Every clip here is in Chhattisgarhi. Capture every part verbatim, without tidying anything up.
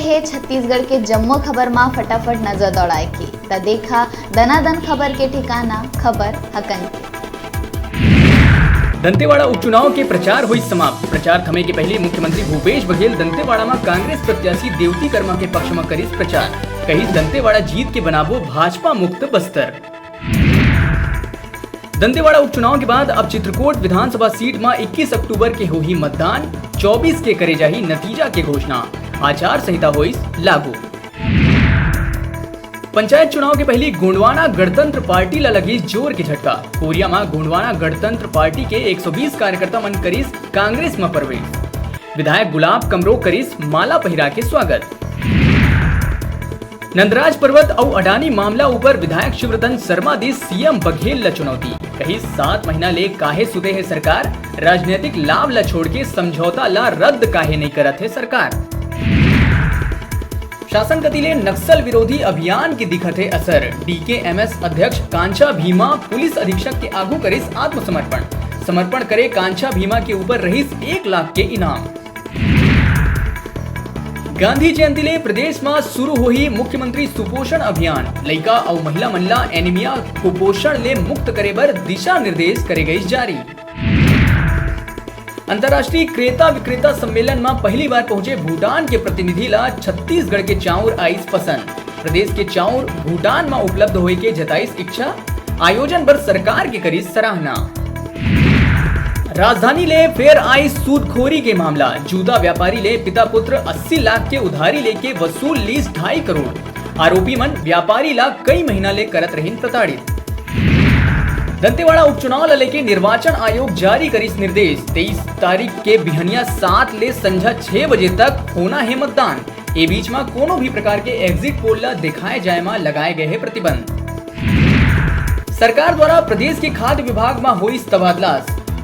हे छत्तीसगढ़ के जम्मो खबर मा फटाफट नजर दौड़ाए के, त देखा दनादन खबर के ठिकाना, खबर हकन के। दंतेवाड़ा उपचुनाव के प्रचार होइस समाप्त। प्रचार थमे के पहले मुख्यमंत्री भूपेश बघेल दंतेवाड़ा मा कांग्रेस प्रत्याशी देवती कर्मा के पक्ष मा करिस प्रचार। कहिस, दंतेवाड़ा जीत के बनाबो भाजपा मुक्त बस्तर। दंतेवाड़ा उपचुनाव के बाद अब चित्रकोट विधानसभा सीट मा इक्कीस अक्टूबर के होही मतदान, चौबीस के करे जाही नतीजा के घोषणा, आचार संहिता होइस लागू। पंचायत चुनाव के पहली गोंडवाना गणतंत्र पार्टी ला लगी जोर के झटका। कोरिया मा गोंडवाना गणतंत्र पार्टी के एक सौ बीस कार्यकर्ता मन करिस कांग्रेस मा प्रवेश। विधायक गुलाब कमरो करिस माला पहिरा के स्वागत। नंदराज पर्वत अउ अडानी मामला ऊपर विधायक शिवरतन शर्मा दिस सीएम बघेल ला चुनौती। कहिस, सात महीना ले काहे सुते हे सरकार, राजनीतिक लाभ ला छोड़ के समझौता ला रद्द काहे नहीं करत हे सरकार। शासन कति ले नक्सल विरोधी अभियान के दिखत हे असर। डीकेएमएस अध्यक्ष कांचा भीमा पुलिस अधीक्षक के आगू करिस आत्मसमर्पण। समर्पण करे कांचा भीमा के ऊपर रहिस एक लाख के इनाम। गांधी जयंती ले प्रदेश मा शुरू होही मुख्यमंत्री सुपोषण अभियान। लइका अउ महिला मन ला एनीमिया, कुपोषण ले मुक्त करे बर दिशा निर्देश करे गइस जारी। अंतर्राष्ट्रीय क्रेता विक्रेता सम्मेलन मा पहली बार पहुंचे भूटान के प्रतिनिधि ला छत्तीसगढ़ के चाउर आइस पसंद। प्रदेश के चाउर भूटान मा उपलब्ध होए के जताइस इच्छा। आयोजन बर सरकार के करिस सराहना। राजधानी ले फेर आइस सूदखोरी के मामला। जूता व्यापारी ले पिता पुत्र अस्सी लाख के उधारी लेके वसूल लीस ढाई करोड़। आरोपी मन व्यापारी ला कई महीना ले करत रहिन प्रताड़ित। दंतेवाड़ा उपचुनाव ला लेके निर्वाचन आयोग जारी करिस निर्देश। तेईस तारीख के बिहनिया सात ले संझा छह बजे तक होना हे मतदान। ए बीच मा कोनो भी प्रकार के एग्जिट पोल ला दिखाए जाए मा लगाए गए हे प्रतिबंध। सरकार द्वारा प्रदेश के खाद्य विभाग मा होइस तबादला।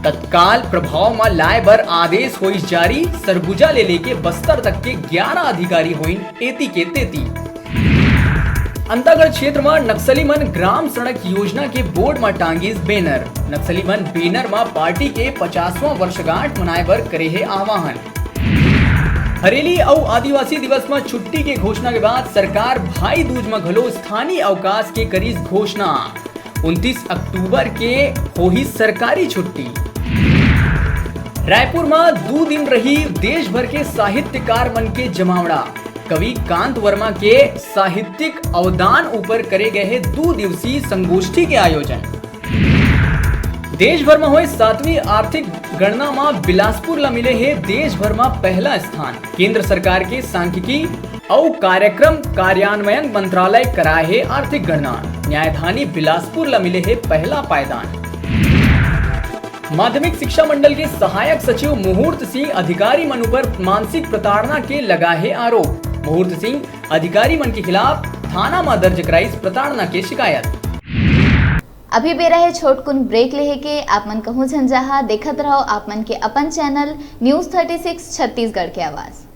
तत्काल प्रभाव मा लाए बर आदेश होइस जारी। सरगुजा ले लेके बस्तर तक के ग्यारह अधिकारी होइन एती के तेती। अंतागढ़ क्षेत्र मा नक्सली मन ग्राम सड़क योजना के बोर्ड मा टांगिस बैनर। नक्सली मन बैनर मा पार्टी के पचासवां वर्षगांठ मनाए बर करे हे आह्वान। हरेली अउ आदिवासी दिवस म छुट्टी के घोषणा के बाद सरकार भाई दूज म घलो स्थानीय अवकाश के करिस घोषणा। उनतीस अक्टूबर के होही सरकारी छुट्टी। रायपुर म दू दिन रही देश भर के साहित्यकार मन के जमावड़ा। कवि कांत वर्मा के साहित्यिक अवदान ऊपर करे गए हे दू दिवसीय संगोष्ठी के आयोजन। देश भर म होए सातवीं आर्थिक गणना म बिलासपुर ल मिले हे देश भर म पहला स्थान। केंद्र सरकार के सांख्यिकी अउ कार्यक्रम कार्यान्वयन मंत्रालय कराए हे आर्थिक गणना। न्यायधानी बिलासपुर ल मिले हे पहला पायदान। माध्यमिक शिक्षा मंडल के सहायक सचिव मुहूर्त सिंह अधिकारी मन ऊपर मानसिक प्रताड़ना के लगा हे आरोप। मुहूर्त सिंह अधिकारी मन के खिलाफ थाना म दर्ज कराइस प्रताड़ना के शिकायत। अभी बेरा हे छोटकुन ब्रेक लेहे के। आप मन कहूं झन जाहा, देखत रहो आप मन के अपन channel news thirty six Chhattisgarh के आवाज़।